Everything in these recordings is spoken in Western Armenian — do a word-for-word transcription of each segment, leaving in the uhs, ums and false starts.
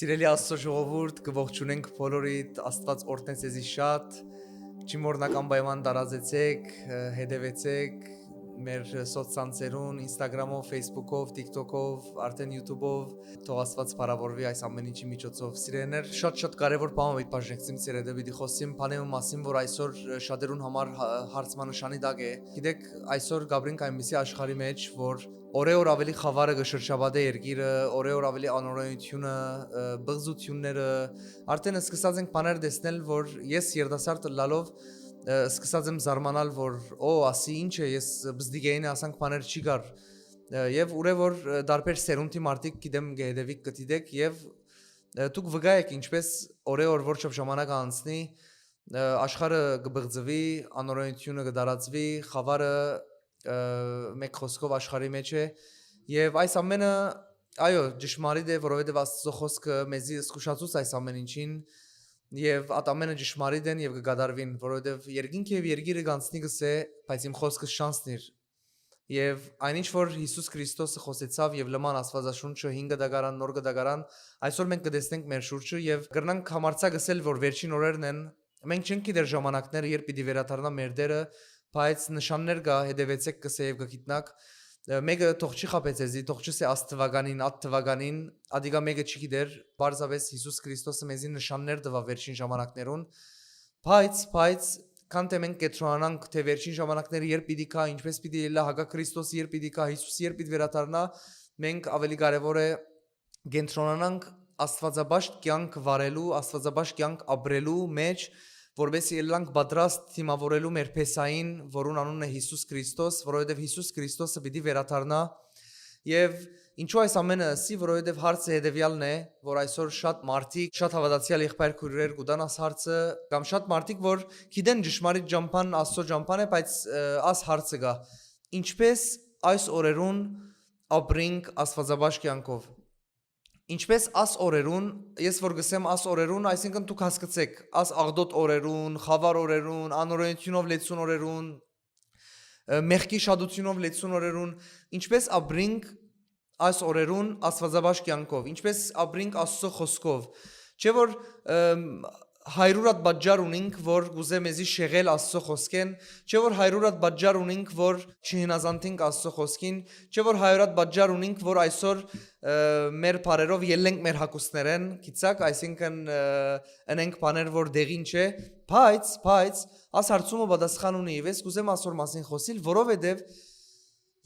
Սիրելի Աստծո ժողովուրդ, կը ողջունենք բոլորիդ, Աստված օրհնե ձեզի շատ։ Չի մոռնաք անպայման տարածեցեք, ը, հետևեցեք մեր սոցցանցերուն, Instagram-ով, Facebook-ով, TikTok-ով, արդեն YouTube-ով, թող Աստված փառաւորուի այս ամեն ինչի միջոցով։ Սիրելիներ, շատ-շատ կարեւոր բան մը պիտի բաժնեցնեմ ձեր հետ, պիտի խօսեմ բանէ ու մասին, որ այսօր, ը, շատերուն համար հա-, հարցմանշանի տակ է։ Գիտեք, այսօր կապրինք այնպիսի աշխարհի մեջ, որ օրէ օր ավելի խավարը կը շրջապատէ երկիրը, օրէ օր ավելի անորոշութիւնը, ը, բղզութիւնները, արդեն սկսած ենք բաներ տեսնել, որ ես երիտասարդ ըլլալով, ը, սկսած եմ զարմանալ, որ, «Օ, ասի ինչ է, ես բզդիգեին ասանք բաներ չի գար»։ Ը, եւ ուրէ որ, ը, տարբեր սերունդի մարդիկ, գիտեմ, կը հետևիք, կը դիտեք, եւ, ը, դուք վկայ եք, ինչպէս օրէ օր որ չափ ժամանակ անցնի, ը, աշխարհը կը բղծուի, անորոշութիւնը կը տարածուի, խավարը, ը, մէկ խօսքով աշխարհի մեջ է, եւ այս ամենը, այո, ճշմարիտ է, որովհետեւ Աստծո խօսքը մեզի զգուշացուց այս ամեն ինչին, եւ այդ ամենը ճշմարիտ են եւ կը կատարուին, որովհետեւ երկինքը եւ երկիրը կանցնի, կսէ, բայց իմ խօսքս չանցնիր։ Եւ այն ինչ որ Յիսուս Քրիստոսը խօսեցաւ եւ լման Աստուածաշունչը, հին կտակարան, նոր կտակարան, այսօր մենք կը տեսնենք մեր շուրջը եւ կրնանք համարձակ ըսել, որ վերջին օրերն են, մենք չենք գիտեր ժամանակները, երբ պիտի վերադառնայ մեր Տէրը, բայց նշաններ կայ, հետեւեցեք, կսէ, եւ կը գիտնաք։ Ը, մէկը թող չի խաբէ ձեզի, թող չսէ, «Աս թուականին, ատ թուականին», ադիկա մէկը չի գիտեր, պարզապէս Յիսուս Քրիստոսը մեզի նշաններ տուաւ վերջին ժամանակներուն, բայց, բայց, քան թէ մենք կեդրոնանանք, թէ վերջին ժամանակները երբ պիտի գայ, ինչպէս պիտի ելլայ, հակա Քրիստոս երբ պիտի գայ, Յիսուս երբ պիտի վերադառնայ, մենք, ավելի կարեւոր է, կեդրոնանանք աստուածապաշտ կեանք վարելու, աստուածապաշտ կեանք ապրելու մեջ, որպեսզի ելլանք պատրաստ դիմաւորելու մեր Փեսային, որուն անունն է Յիսուս Քրիստոս, որովհետեւ Յիսուս Քրիստոսը պիտի վերադառնայ։ Եւ ինչու այս ամենը ըսի, որովհետեւ հարցը հետեւեալն է, որ այսօր շատ մարդիկ, շատ հաւատացեալ եղբայր քոյրեր կու տան աս հարցը, կամ շատ մարդիկ, որ գիտեն ճշմարիտ ճամբան, Աստծո ճամբան է, բայց, ը, աս հարցը կայ. ինչպէս այս օրերուն ապրինք աստուածապաշտ կեանքով։ Ինչպէս աս օրերուն, ես որ գսեմ աս օրերուն, այսինքն դուք հասկցեք, աս աղտոտ օրերուն, խավար օրերուն, անօրենութիւնով լեցուն օրերուն, ը, մեղքի շատութիւնով լեցուն օրերուն, ինչպէս ապրինք այս օրերուն աստուածապաշտ կեանքով, ինչպէս ապրինք Աստծո խօսքով։ Չէ՞ որ, ըմ, հարիւր հատ պատճառ ունինք, որ կուզէ մեզի շեղել Աստծո խօսքէն, չէ՞ որ հարիւր հատ պատճառ ունինք, որ չհնազանդինք Աստծո խօսքին, չէ՞ որ հարիւր հատ պատճառ ունինք, որ այսօր, ը, մեր բառերով ելլենք մեր հագուստներէն, գիտցաք, այսինքն, ը, ընենք բաներ, որ տեղին չէ, բայց, բայց, աս հարցումը պատասխան ունի, եւ ես կուզեմ ասոր մասին խօսիլ, որովհետեւ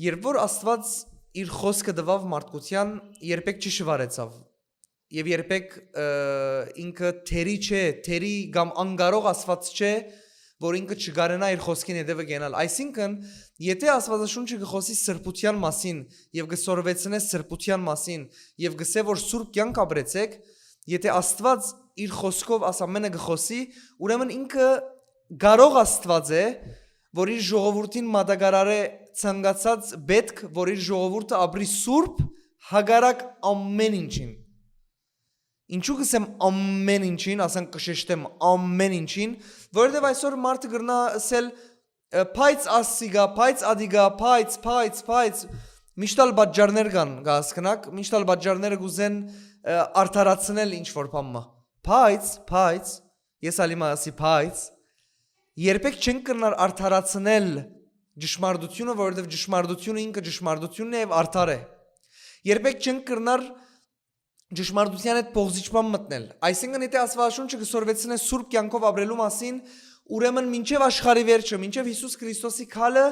երբ որ Աստուած իր խօսքը տուաւ մարդկութեան, երբեք չի շվարեցաւ։ Եւ երբեք, ը, ինքը թերի չէ, թերի կամ անկարող Աստուած չէ, որ ինքը չկարենայ իր խօսքին հետեւը կենալ։ Այսինքն, եթե Աստուածաշունչը կը խօսի սրբութեան մասին եւ կը սորվեցնէ սրբութեան մասին եւ կսէ, որ սուրբ կեանք ապրեցեք, եթե Աստուած իր խօսքով աս ամենը կը խօսի, ուրեմն ինքը կարող Աստուած է, որ իր ժողովուրդին մատակարարէ ցանկացած պէտք, որ իր ժողովուրդը ապրի սուրբ, հակառակ ամեն ինչին։ Ինչու կսեմ ամեն ինչին, ասենք կշեշտեմ ամեն ինչին, որովհետեւ այսօր մարդը կրնայ ըսել, ը, «Բայց ասիկա, բայց ադիկա, բայց, բայց, բայց», միշտ ալ պատճառներ կան, կհասկնաք, միշտ ալ պատճառները կուզեն, ը, արդարացնել ինչ որ բան մը։ Բայց, բայց, ես ալ հիմա ասի, բայց, երբեք չենք կրնար արդարացնել ճշմարտությունը, որովհետեւ ճշմարտությունը ինքը ճշմարտությունն է եւ արդար է։ Երբեք չենք կրնար ճշմարտության հետ փոխզիջման մտնել։ Այսինքն, եթե Աստուածաշունչը կը սորվեցնէ սուրբ կեանքով ապրելու մասին, ուրեմն մինչեւ աշխարհի վերջը, մինչեւ Յիսուս Քրիստոսի գալը,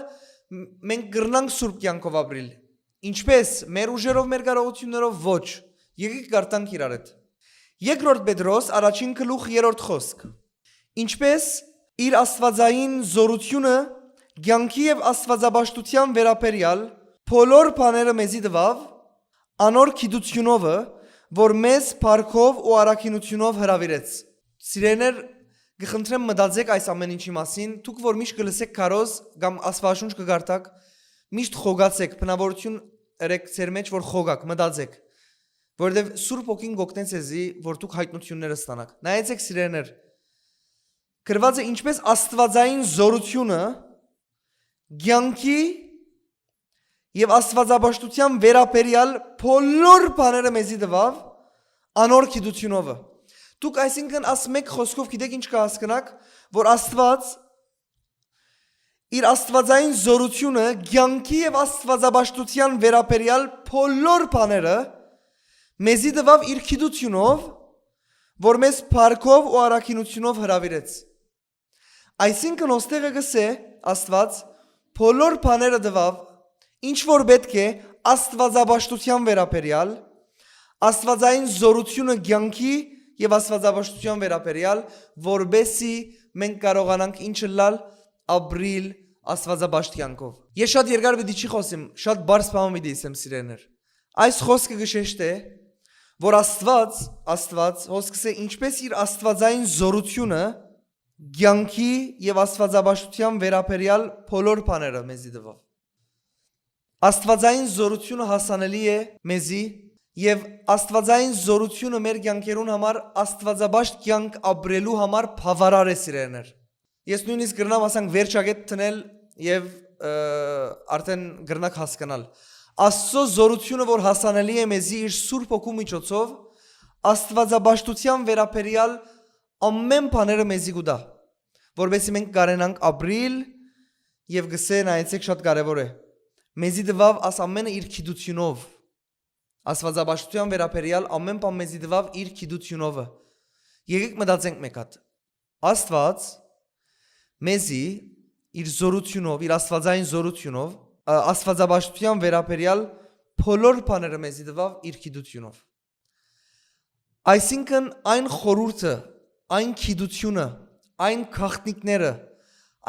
մ-, մենք կրնանք սուրբ կեանքով ապրիլ։ Ինչպէս, մեր ուժերով, մեր կարողություններով, ոչ։ Եկեք կարդանք իրար հետ։ Երկրորդ Պետրոս, առաջին գլուխ, երրորդ խօսք։ Ինչպէս իր աստուածային զօրութիւնը կեանքի եւ աստուածապաշտութեան վերաբերեալ բոլոր բաները մեզի տուաւ, անոր գիտութիւնովը, որ մեզ փառքով ու առաքինութիւնով հրաւիրեց։ Սիրելիներ, կը խնդրեմ մտածեք այս ամեն ինչի մասին, դուք որ միշտ կը լսեք քարոզ կամ Աստուածաշունչ կը կարդաք, միշտ խոգացեք, բնավորություն ըրեք ձեր մեջ, որ խոգաք, մտածեք, որովհետեւ Սուրբ Հոգին կօգնե ձեզի, որ դուք յայտնությունները ստանաք։ Նայեցեք, սիրելիներ, գրուած է, ինչպէս աստուածային զօրութիւնը կեանքի եւ աստուածապաշտութեան վերաբերեալ բոլոր բաները մեզի տուաւ, անոր գիտութիւնովը։ Դուք այսինքն աս մէկ խօսքով գիտեք ինչ կը հասկնաք, որ Աստուած իր աստուածային զօրութիւնը կեանքի եւ աստուածապաշտութեան վերաբերեալ բոլոր բաները մեզի տուաւ իր գիտութիւնով, որ մեզ փառքով ու առաքինութիւնով հրաւիրեց։ Այսինքն, ոստեղը կ'ըսէ Աստուած, բոլոր բաները տուաւ, ինչ որ պէտք է աստուածապաշտութեան վերաբերեալ, աստուածային զօրութիւնը կեանքի եւ աստուածապաշտութեան վերաբերեալ, որպէսզի մենք կարողանանք ինչ ըլլալ, ապրիլ աստուածապաշտ կեանքով։ Ես շատ երկար պիտի չի խօսիմ, շատ բարձ բան պիտի ըսեմ, սիրեներ։ Այս խօսքը կը շեշտէ, որ Աստուած, Աստուած, հոս կ'ըսէ, ինչպէս իր աստուածային զօրութիւնը կեանքի եւ աստուածապաշտութեան վերաբերեալ բոլոր բաները մեզի տուաւ։ Աստուածային զօրութիւնը հասանելի է մեզի, եւ աստուածային զօրութիւնը մեր կեանքերուն համար, աստուածապաշտ կեանք ապրելու համար բաւարար է, սիրեներ։ Ես նոյնիսկ կրնամ ասանք վերջակետ դնել եւ, ը, արդեն կրնաք հասկանալ։ Աստուծոյ զօրութիւնը, որ հասանելի է մեզի իր Սուրբ Հոգու միջոցով, աստուածապաշտութեան վերաբերեալ ամէն բաները մեզի կու տայ, որպեսզի մենք կարենանք ապրիլ, եւ կ'ըսէ, նայեցէք, շատ կարեւոր է, մեզի տուաւ աս ամէնը իր գիտութիւնով, աստուածապաշտութեան վերաբերեալ ամէն բան մեզի տուաւ իր գիտութիւնովը։ Եկեք մտածենք մէկ հատ։ Աստուած մեզի իր զօրութիւնով, իր աստուածային զօրութիւնով, ա, աստուածապաշտութեան վերաբերեալ բոլոր բաները մեզի տուաւ իր գիտութիւնով։ Այսինքն, այն խորհուրդը, այն գիտութիւնը, այն գաղտնիքները,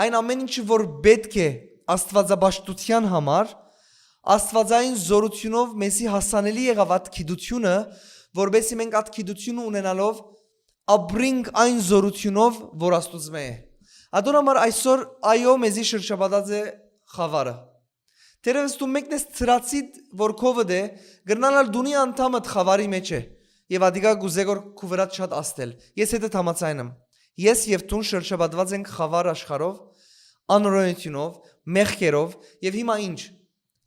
այն ամէն ինչը, որ պէտք է աստուածապաշտութեան համար, աստուածային զօրութիւնով մեզի հասանելի եղաւ այդ գիտութիւնը, որպեսզի մենք այդ գիտութիւնը ունենալով ապրինք այն զօրութիւնով, որ Աստուծմէ է։ Ատոր համար այսօր, այո, մեզի շրջապատած է խաւարը։ Թերեւս դու մեկն ես, ծրացիդ որ քովդ է, կրնանալ դունի անդամդ խաւարի մէջ է, եւ ադիկա կ'ուզէ որ քու վրադ շատ ազդել։ Ես հետդ համաձայն եմ։ Ես եւ դուն շրջապատված ենք խաւար աշխարհով, անօրենութիւնով, մեղքերով, եւ հիմա ինչ։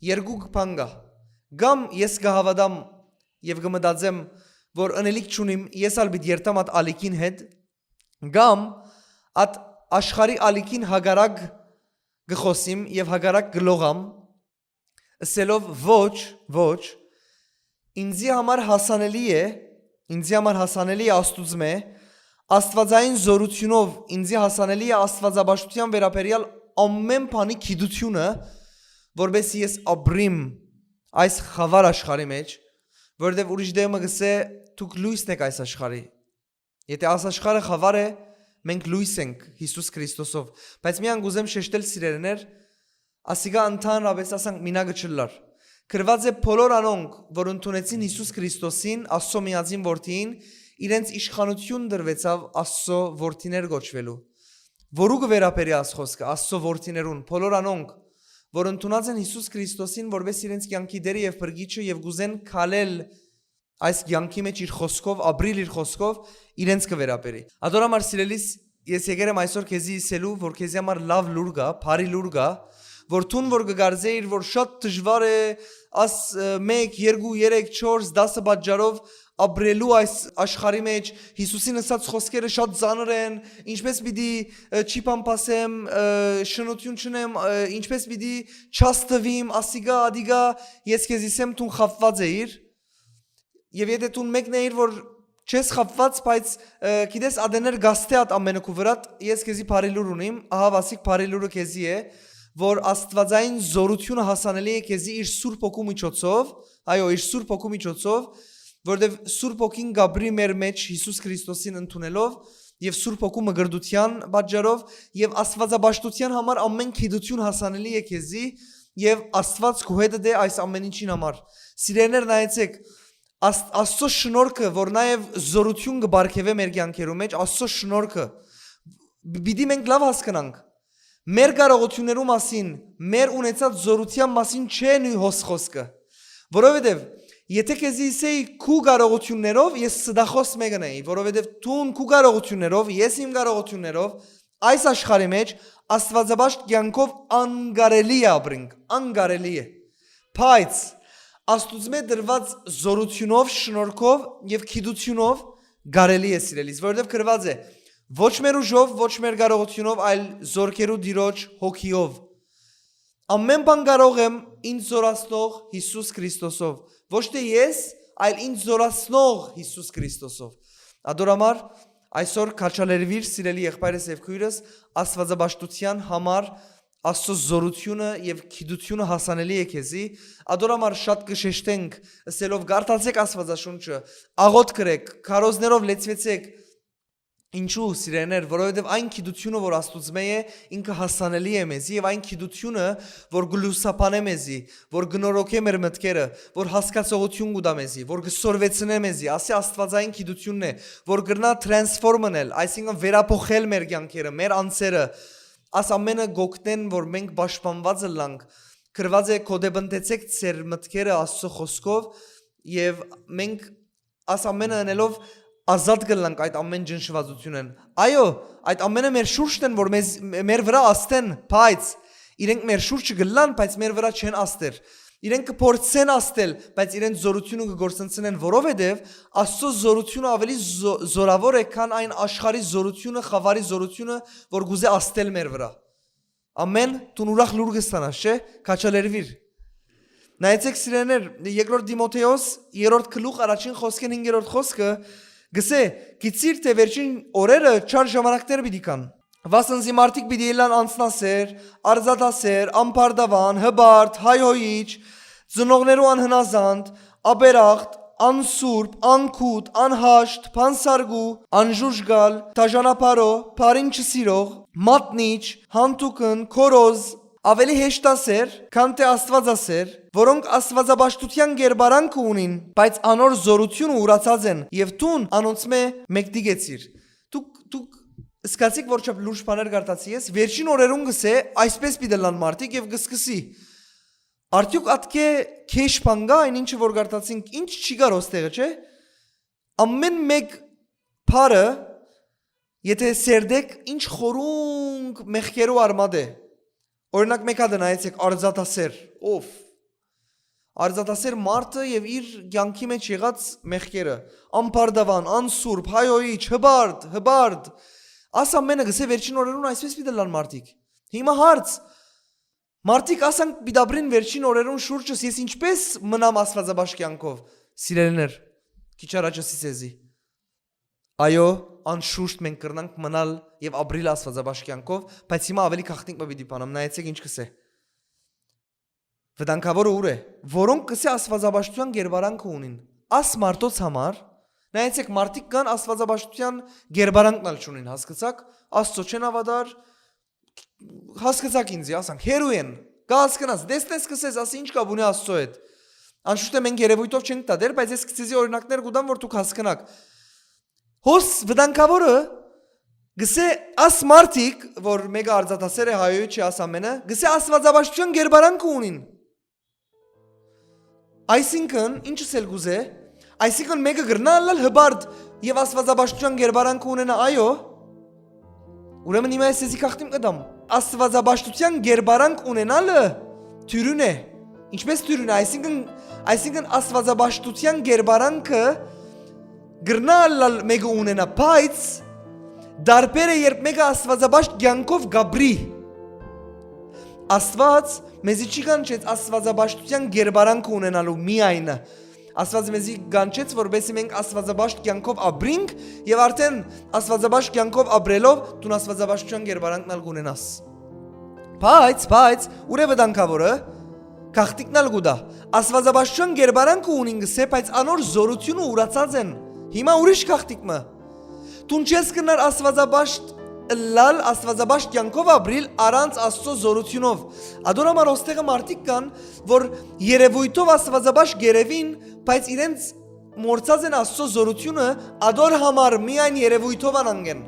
Երկու բան կայ։ Կամ ես կը հաւատամ եւ կը մտածեմ, որ ընելիք չունիմ, ես ալ պիտի երթամ այդ ալիքին հետ, կամ այդ աշխարհի ալիքին հակառակ կը խօսիմ եւ հակառակ կը լողամ, ըսելով. «Ոչ, ոչ, ինձի համար հասանելի է, ինձի համար հասանելի է Աստուծմէ, աստուածային զօրութիւնով ինձի հասանելի է աստուածապաշտութեան վերաբերեալ ամէն բանի գիտութիւնը, որպեսզի ես ապրիմ այս խաւար աշխարհի մէջ», որտեւ ուրիշ դեղը կ'ըսէ. «Դուք լոյսն էք այս աշխարհի»։ Եթէ այս աշխարհը խաւար է, մենք լոյս ենք Յիսուս Քրիստոսով։ Բայց միան կ'ուզեմ շեշտել, սիրելիներ, ասիկա ընդհանրապես, ասանք, մինակ չըլլար։ Գրուած է. «Բոլոր անոնք, որ ընդունեցին Յիսուս Քրիստոսին, Աստծոյ միածին Որդիին, իրենց իշխանութիւն տրուեցաւ Աստծոյ որդիներ կոչուելու»։ Որու կը վերաբերի այս խօսքը, Աստծոյ որդիներուն, բոլոր անոնք, որ ընդունած են Յիսուս Քրիստոսին որպէս իրենց կեանքի Տէրը եւ Փրկիչը եւ կ'ուզեն քալել այս կեանքի մէջ իր խօսքով, ապրիլ իր խօսքով, իրենց կը վերաբերի։ Ատոր համար, սիրելիս, ես եկեր եմ այսօր քեզի ըսելու, որ քեզի համար լաւ լուր կայ, բարի լուր կայ, որ դուն որ կը կարծէիր, որ շատ դժուար է, աս, ը, մէկ, երկու, երեք, չորս, դասը պատճառով ապրելու այս աշխարհի մէջ, Յիսուսին ըսած խօսքերը շատ ծանր են, ինչպէս պիտի, ը, չի փամփասեմ, ը, շնորհիւն չունեմ, ը, ինչպէս պիտի չաստուիմ, ասիկա, ադիկա, ես քեզի ըսեմ, դուն խաբուած էիր, եւ եթէ դուն մեկն էիր, որ չես խաբուած, բայց, ը, գիտես, ատեներ գաստե ատ ամէնը քու վրադ, ես քեզի բարի լուր ունիմ, ահա վասիկ բարի լուրը քեզի է, որ աստուածային զօրութիւնը հասանելի է քեզի իր Սուրբ Հոգու միջոցով, այո, իր Սուրբ Հոգու միջոցով, որտեւ Սուրբ Հոգին կ'ապրի մեր մէջ Յիսուս Քրիստոսին ընդունելով եւ Սուրբ Հոգու մկրտութեան պատճառով, եւ աստուածապաշտութեան համար ամէն գիտութիւն հասանելի է քեզի, եւ Աստուած քու հետդ է այս ամէն ինչին համար։ Սիրելիներ, նայեցեք, Աս-, Աստծո շնորհքը, որ նաեւ զօրութիւն կը պարգեւէ մեր կեանքերու մէջ, Աստծո շնորհքը, պ-, պիտի մենք լաւ հասկնանք։ Մեր կարողութիւններու մասին, մեր ունեցած զօրութեան մասին չէ նոյն հոս խօսքը։ Որովհետեւ, եթէ քեզի ըսէի քու կարողութիւններով, ես ստախոս մեկն էի, որովհետեւ դուն քու կարողութիւններով, ես իմ կարողութիւններով, այս աշխարհի մէջ աստուածապաշտ կեանքով անկարելի է ապրինք, անկարելի է։ Բայց Աստուծմէ տրուած զօրութիւնով, շնորհքով եւ գիտութիւնով կարելի է սիրելիս, որովհետեւ գրուած է. «Ոչ մեր ուժով, ոչ մեր կարողութիւնով, այլ զօրքերու Տիրոջ հոգիով։ Ամէն բան կարող եմ ինձ զօրացնող Յիսուս Քրիստոսով։ Ոչ թէ ես, այլ ինձ զօրացնող Յիսուս Քրիստոսով»։ Ադոր համար այսօր քաջալերուիր, սիրելի եղբայրս եւ քոյրս, Աստուածապաշտութեան համար Աստուծոյ զօրութիւնը եւ գիտութիւնը հասանելի է քեզի, ադոր համար շատ կը շեշտենք, ըսելով. «Կարդացէք Աստուածաշունչը, աղօթք ըրէք, քարոզներով լեցուեցէք»։ Ինչու, սիրելիներ, որովհետեւ այն գիտութիւնը, որ Աստուծմէ է, ինքը հասանելի է մեզի, եւ այն գիտութիւնը, որ կը լուսաբանէ մեզի, որ կը նորոգէ մեր մտքերը, որ հասկացողութիւն կու տայ մեզի, որ կը սորվեցնէ մեզի, ասի Աստուածային գիտութիւնն է, որ կրնայ transform ընել, այսինքն վերափոխել մեր կեանքերը, մեր անձերը, աս ամէնը կ'օգնեն, որ մենք պաշտպանուած ըլլանք։ Գրուած է. «Գօտեպնդեցէք ձեր մտքերը Աստուծոյ խօսքով», եւ մենք աս ամէնը ընելով ազատ կ'ըլլանք այդ ամէն ճնշուածութիւնէն։ Այո, այդ ամէնը մեր շուրջն են, որ մեզ, մեր վրայ ազդեն, բայց իրենք մեր շուրջը կ'ըլլան, բայց մեր վրայ չեն ազդեր։ Իրենք կը փորձեն ազդել, բայց իրենց զօրութիւնը կը գործընծնեն, որովհետեւ Աստուծոյ զօրութիւնը ավելի զօ-, զօրաւոր է, քան այն աշխարհի զօրութիւնը, խաւարի զօրութիւնը, որ կ'ուզէ ազդել մեր վրայ։ Ամէն, դուն ուրախ լուր կը ստանաս, չէ՞։ Քաջալերուիր։ Նայեցէք, սիրելիներ, երկրորդ Տիմոթէոս, երրորդ գլուխ, առաջին խօսքէն հինգերորդ խօսքը, կ'ըսէ. «Գիտցիր թէ վերջին օրերը չար ժամանակներ պիտի գան։ Վասն զի մարդիկ պիտի ելլան անձնասէր, արձատասէր, ամբարտաւան, հպարտ, հայհոյիչ, ծնողներու անհնազանդ, աբերախտ, անսուրբ, անգութ, անհաշտ, բանսարկու, անժուժկալ, դաժանաբարոյ, բարին չսիրող, մատնիչ, յանթուկն, գոռոզ, ավելի հեշտասէր, քան թէ աստուածասէր, որոնք աստուածապաշտութեան կերպարանքը ունին, բայց անոր զօրութիւնը ուրացած են, եւ դուն անոնցմէ մեկդի գեցիր»։ Դուք, դուք սկացիք, որչափ լուրջ բաներ կարդացի ես, վերջին օրերուն կ'ըսէ, այսպես պիտի ըլլան մարդիկ, եւ կ'սկսի. արդեօք ատկէ քեշ բան կա այն ինչը որ կարդացինք, ինչ չի գար ոստեղը, չէ՞։ Ամէն մեկ բառը, եթե սերտեք, ինչ խորունկ մեղքերու արմատ է։ Օրինակ, մեկ հատ նայեցէք, արձատասէր, ով։ Արձատասէր մարդը եւ իր կեանքի մեջ եղած մեղքերը, ամբարտաւան, անսուրբ, հայհոյիչ, հպարտ, հպարտ։ Աս ամէնը կ'ըսէ, վերջին օրերուն այսպես պիտի ըլլան մարդիկ։ Հիմա հարց. մարդիկ ասանք պիտի ապրին վերջին օրերուն շուրջս, ես ինչպես մնամ աստվածապաշտ կեանքով, սիրելիներ, քիչ առաջ ըսի ձեզի։ Այո, անշուշտ մենք կրնանք մնալ եւ ապրիլ աստվածապաշտ կեանքով, բայց հիմա ավելի գաղտնիք մը պիտի բանամ, նայեցեք ինչ կ'ըսէ։ Վտանգաւորը ո՞ւր է, որոնք կ'ըսէ աստվածապաշտութեան կերպարանքը ունին։ Աս մարդոց համար, նայեցեք, մարդիկ կան աստվածապաշտութեան կերպարանքն ալ չունին, հասկացաք, Աստծո չեն հաւատար, հասկացաք ինձի, ասանք, հեռու են, կը հասկնաս, տեսնես, կ'ըսես, ասի, ինչ կապ ունի Աստծո հետ։ Անշուշտ է մենք երևույթով չենք դատեր, բայց ես կ'ըսի օրինակներ կու տամ, որ դուք հասկնաք։ Հոս վտանգաւորը կ'ըսէ, աս մարդիկ, որ մեկը արձատասեր է, հայոյ չի, աս ամենը, կ'ըսէ, աստվածապաշտութեան կերպարանքը ունին։ Այսինքն, ինչս էլ կ'ուզէ, այսինքն մեկը կրնայ ըլլալ հպարտ եւ աստվածապաշտութեան կերպարանքը ունենայ, այո։ Ուրեմն հիմա ես ձեզի գաղտնիք կ'տամ։ Աստվածապաշտութեան կերպարանք ունենալը թիւրին է։ Ինչպես թիւրին է, այսինքն, այսինքն աստվածապաշտութեան կերպարանքը կրնայ ըլլալ մեկը ունենայ, բայց տարբեր է, երբ մեկը աստվածապաշտ կեանքով կ'ապրի։ Աստված մեզի չի կանչեց աստվածապաշտութեան կերպարանքը ունենալու միայն։ Աստված մեզի կանչեց, որպեսզի մենք աստվածապաշտ կեանքով ապրինք, եւ արդեն աստվածապաշտ կեանքով ապրելով դուն աստվածապաշտութեան կերպարանքն ալ կունենաս։ Բայց, բայց, ո՞ւր է վտանգաւորը, գաղտնիքն ալ կու տայ։ Աստվածապաշտութեան կերպարանքը ունին, կ'ըսէ, բայց անոր զօրութիւնը ուրացած են։ Հիմա ուրիշ գաղտնիք մը։ Դուն չես կրնար աստվածապաշտ ըլլալ, աստվածապաշտ կեանքով ապրիլ առանց Աստծո զօրութիւնով։ Ադոր համար ոստեղը մարդիկ կան, որ երևույթով աստվածապաշտ կ'երեւին, բայց իրենց մոռցած են Աստծո զօրութիւնը, ադոր համար միայն երևույթով անանկ են։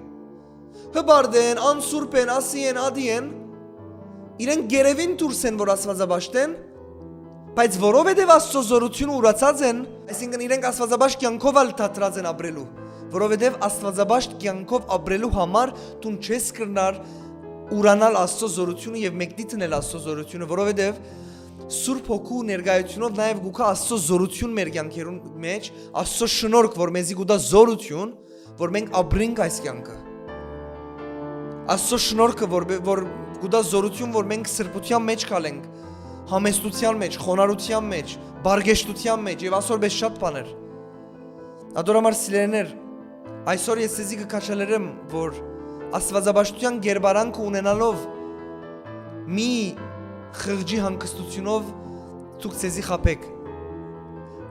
Հպարտ են, անսուրբ են, ասի են, ադի են, իրենք կ'երեւին դուրս են, որ աստվածապաշտ են, բայց որովհետեւ Աստծո զօրութիւնը ուրացած են, այսինքն իրենք աստվածապաշտ կեանքով ալ դադրած են ապրելու, որովհետեւ աստվածապաշտ կեանքով ապրելու համար դուն չես կրնար ուրանալ Աստծո զօրութիւնը եւ մեկնի դնել Աստծո զօրութիւնը, որովհետեւ Սուրբ Հոգու ներկայութիւնով նաեւ կու գայ Աստծո զօրութիւն մեր կեանքերուն մէջ, Աստծո շնորհք, որ մեզի կու տայ զօրութիւն, որ մենք ապրինք այս կեանքը։ Աստծո շնորհքը, որ, որ կու տայ զօրութիւն, որ մենք սրբութեան մէջ քալենք, համեստութեան մէջ, խոնարհութեան մէջ, բարգեշտութեան մէջ եւ ասոր պէս շատ բաներ։ Ատոր համար, սիրելիներ, այսօր ես ձեզի կը քաջալերեմ, որ աստուածապաշտութեան կերպարանքը ունենալով, մի խղճի հանգստութիւնով դուք ձեզի խաբէք։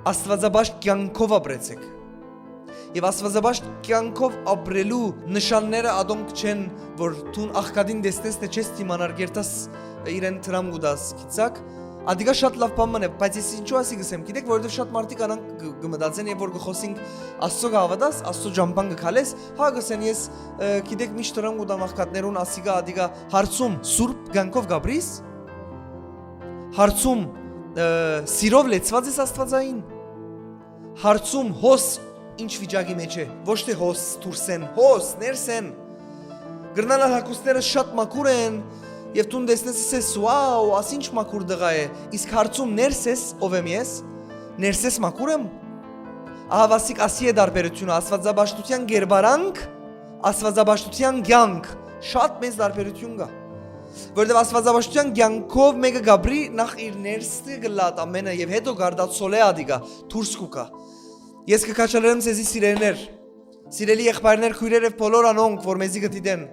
Աստուածապաշտ կեանքով ապրեցէք։ Եւ աստուածապաշտ կեանքով ապրելու նշանները ատոնք չեն, որ դուն աղքատին տեսնես, թէ չես դիմանար, կերտաս իրեն դրամ կու տաս, գիտցաք, ադիկա շատ լաւ բան մըն է, բայց ես ինչու ասի կ'ըսեմ, գիտէք, որովհետեւ շատ մարդիկ անանք կը, կը մտածեն, եւ որ կը խօսինք, Աստծո կը հաւատաս, Աստծո ճամբան կը քալես, հա, կ'ըսեն, ես, ը, գիտէք, միշտ դրամ կու տամ աղքատներուն, ասիկա, ադիկա, հարցում, սուրբ կեանքով կ'ապրիս, հարցում, ը, սիրով լեցուած ես Աստուածային, հարցում, հոս ինչ վիճակի մէջ է, ոչ թէ հոս դուրսէն, հոս ներսէն։ Կրնան ալ հագուստները շատ մաքուր են, եւ դուն տեսնես, ասես, «Վաու, աս ինչ մաքուր տղայ է», իսկ հարցում, «Ներսես ով եմ ես, ներսես մաքուր եմ»։ Ահա ասիկ, ասի է տարբերութիւնը, աստուածապաշտութեան կերպարանք, աստուածապաշտութեան կեանք, շատ մեծ տարբերութիւն կայ, որովհետեւ աստուածապաշտութեան կեանքով մէկը կ'ապրի, նախ իր ներսը կը լաց ամենը, եւ հետո կ'արտացոլէ ադիկա, դուրս կու գայ։ Ես կը քաջալերեմ ձեզի, սիրելիներ, սիրելի եղբայրներ, քոյրեր եւ բոլոր անոնք, որ մեզի կը դիտեն,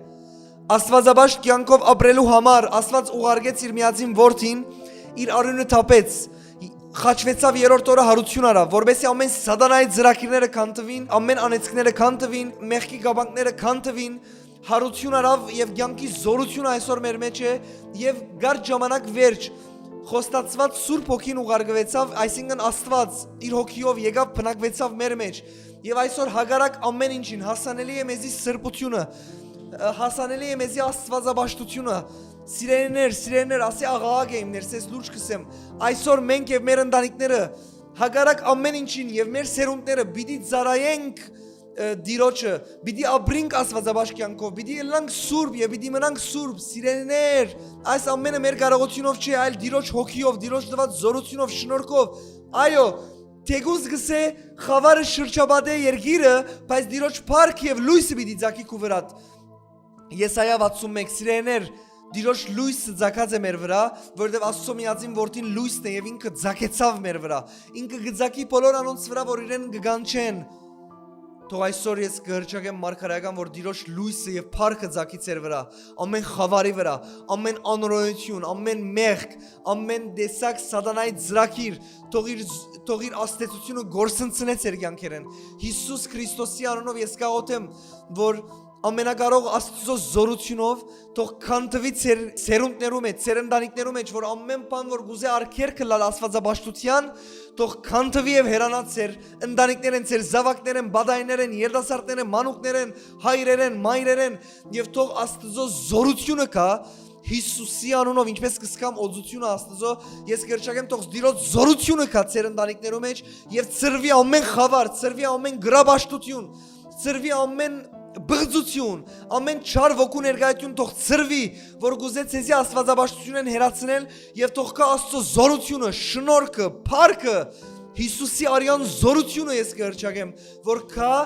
աստուածապաշտ կեանքով ապրելու համար Աստուած ուղարկեց իր միածին որդին, իր արիւնը թափեց, խաչուեցաւ, երրորդ օրը յարութիւն առաւ, որպէսզի ամէն սատանայի ծրագիրները քանդուին, ամէն անեծքները քանդուին, մեղքի կապանքները քանդուին, յարութիւն առաւ եւ կեանքի զօրութիւնը այսօր մեր մէջ է, եւ կար ժամանակ վերջ, խոստացուած Սուրբ Հոգին ուղարկուեցաւ, այսինքն Աստուած իր հոգիով եկաւ, բնակուեցաւ մեր մէջ, եւ այսօր հակառակ ամէն ինչին հասանելի է մեզի սրբութիւնը, ը, հասանելի է մեզի աստուածապաշտութիւնը։ Սիրելիներ, սիրելիներ, ասի աղաղակ է իմ ներսես, լուրջ կ'ըսեմ, այսօր մենք եւ մեր ընտանիքները, հակառակ ամէն ինչին, եւ մեր սերունդները պիտի ծառայենք, ը, Տիրոջը, պիտի ապրինք աստուածապաշտ կեանքով, պիտի ըլլանք սուրբ եւ պիտի մնանք սուրբ, սիրելիներ, այս ամէնը մեր կարողութիւնով չէ, այլ Տիրոջ հոգիով, Տիրոջ տուած զօրութիւնով, շնորհքով։ Այո, թէկուզ կ'ըսէ, խաւարը շրջապատէ երկիրը, բայց Տիրոջ փառք եւ լոյսը պիտի ծագի քու վրադ։ Եսայա վաթսուն մէկ, սիրելիներ, Տիրոջ լոյսը ծագած է մեր վրայ, որովհետեւ Աստուծոյ միածին որդին լոյսն է եւ ինքը ծագեցաւ մեր վրայ։ Ինքը կը ծագի բոլոր անոնց վրայ, որ իրեն կը կանչեն։ Թող այսօր ես կը հռչակեմ մարգարեական, որ Տիրոջ լոյսը եւ փառքը ծագի ձեր վրայ, ամէն խաւարի վրայ, ամէն անորոյութիւն, ամէն մեղք, ամէն տեսակ սատանայի ծրագիր, թող իր, թող իր ազդեցութիւնը գործընծնէ ձեր կեանքերէն։ Յիսուս Քրիստոսի անունով ես կաղոթեմ, որ Ամենակարող Աստուծոյ զօրութիւնով թող քանդուի ձեր սերունդներու մէջ, ձեր ընտանիքներու մէջ, որ ամէն բան, որ կ'ուզէ արգելք ըլլալ աստուածապաշտութեան, թող քանդուի եւ հեռանայ ձեր ընտանիքներէն, ձեր զաւակներէն, բադայներէն, երիտասարդներէն, մանուկներէն, հայրերէն, մայրերէն, եւ թող Աստուծոյ զօրութիւնը գայ Յիսուսի անունով, ինչպէս կ'ըսեմ, օծութիւնը Աստուծոյ, ես կ'երչակեմ, թող Տիրոջ զօրութիւնը գայ ձեր ընտանիքներու մէջ եւ ցրուի ամէն խաւար, ցրուի ամէն գրապաշտութիւն, ցրուի ամէն բղծութիւն, ամէն չար ոգու ներկայութիւն թող ցրուի, որ կ'ուզէ ձեզի աստուածապաշտութենէն հեռացնել, եւ թող գայ Աստուծոյ զօրութիւնը, շնորհքը, փառքը, Յիսուսի արեան զօրութիւնը ես կ'երչակեմ, որ գայ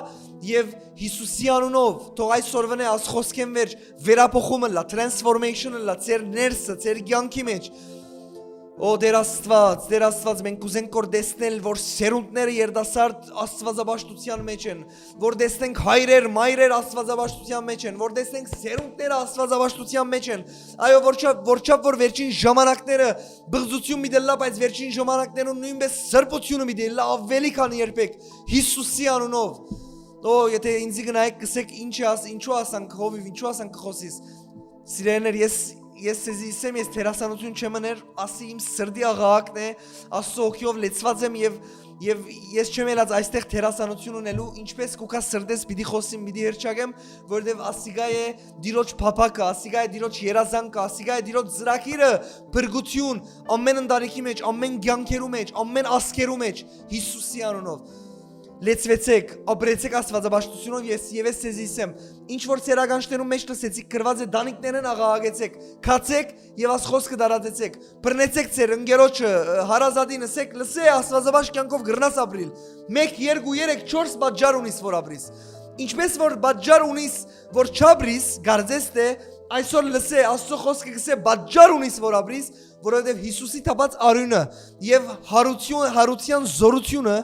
եւ Յիսուսի անունով թող այսօրվանէ, աս խօսքէն վերջ, վերափոխում ըլլայ, transformation ըլլայ ձեր ներսը, ձեր կեանքի մէջ։ Ո Տեր Աստուած, Տեր Աստուած, մենք կ'ուզենք որ տեսնել, որ սերունդները երիտասարդ աստուածապաշտութեան մէջ են, որ տեսնենք հայրեր, մայրեր աստուածապաշտութեան մէջ են, որ տեսնենք սերունդները աստուածապաշտութեան մէջ են։ Այո, որչափ, որչափ որ վերջին ժամանակները բղծութիւն պիտի ըլլայ, բայց վերջին ժամանակներուն նոյնպէս սրբութիւնը պիտի ըլլայ աւելի քան երբեք, Յիսուսի անունով։ Ո, եթե ինձի գնայեք, կ'ըսէք, «Ինչ է աս-, ինչու ասանք, Հովիվ, ինչու ասանք կը խօսիս»։ Սիրելիներ, ես, ես ձեզի ըսեմ, ես դերասանութիւն չեմ ըներ, ասի իմ սրտի աղաղակն է, Աստուծոյ հոգիով լեցուած եմ եւ, եւ ես չեմ ելած այստեղ դերասանութիւն ունելու, ինչպէս կու գայ սրտես, պիտի խօսեմ, պիտի հռչակեմ, որովհետեւ ասիկա է Տիրոջ փափաքը, ասիկա է Տիրոջ երազանքը, ասիկա է Տիրոջ ծրագիրը, փրկութիւն, ամէն ընտանիքի մէջ, ամէն կեանքերու մէջ, ամէն ազգերու մէջ, Յիսուսի անունով։ լեցուեցէք, ապրեցէք Աստուածապաշտութիւնով, ես, եւ ես ձեզի ըսեմ, ինչ որ ձեր ականջներուն մէջ լսեցիք, գրուած է տանիքներէն, աղաղակեցէք, գացէք եւ աս խօսքը տարածեցէք, բռնեցէք ձեր ընկերոջը, ը, հարազատին, ըսէք, լսէ, Աստուածապաշտ կեանքով կրնաս ապրիլ, մէկ, երկու, երեք, չորս պատճառ ունիս որ ապրիս, ինչպէս որ պատճառ ունիս որ չապրիս, կարծես թէ այսօր լսէ, Աստուծոյ խօսքը կ'ըսէ, պատճառ ունիս որ ապրիս, որովհետեւ Յիսուսի թափած արիւնը եւ հարութիւն-, հարութեան զօրութիւնը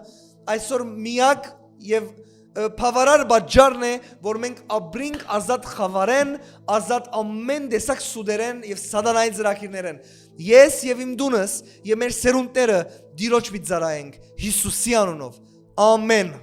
այսօր միակ եւ, ը, բաւարար պատճառն է, որ մենք ապրինք ազատ խաւարէն, ազատ ամէն տեսակ սուտերէն եւ սատանայի ծրագիրներէն։ Ես եւ իմ տունս եւ մեր սերունդները Տիրոջ պիտի ծառայենք Յիսուսի անունով։ Ամէն։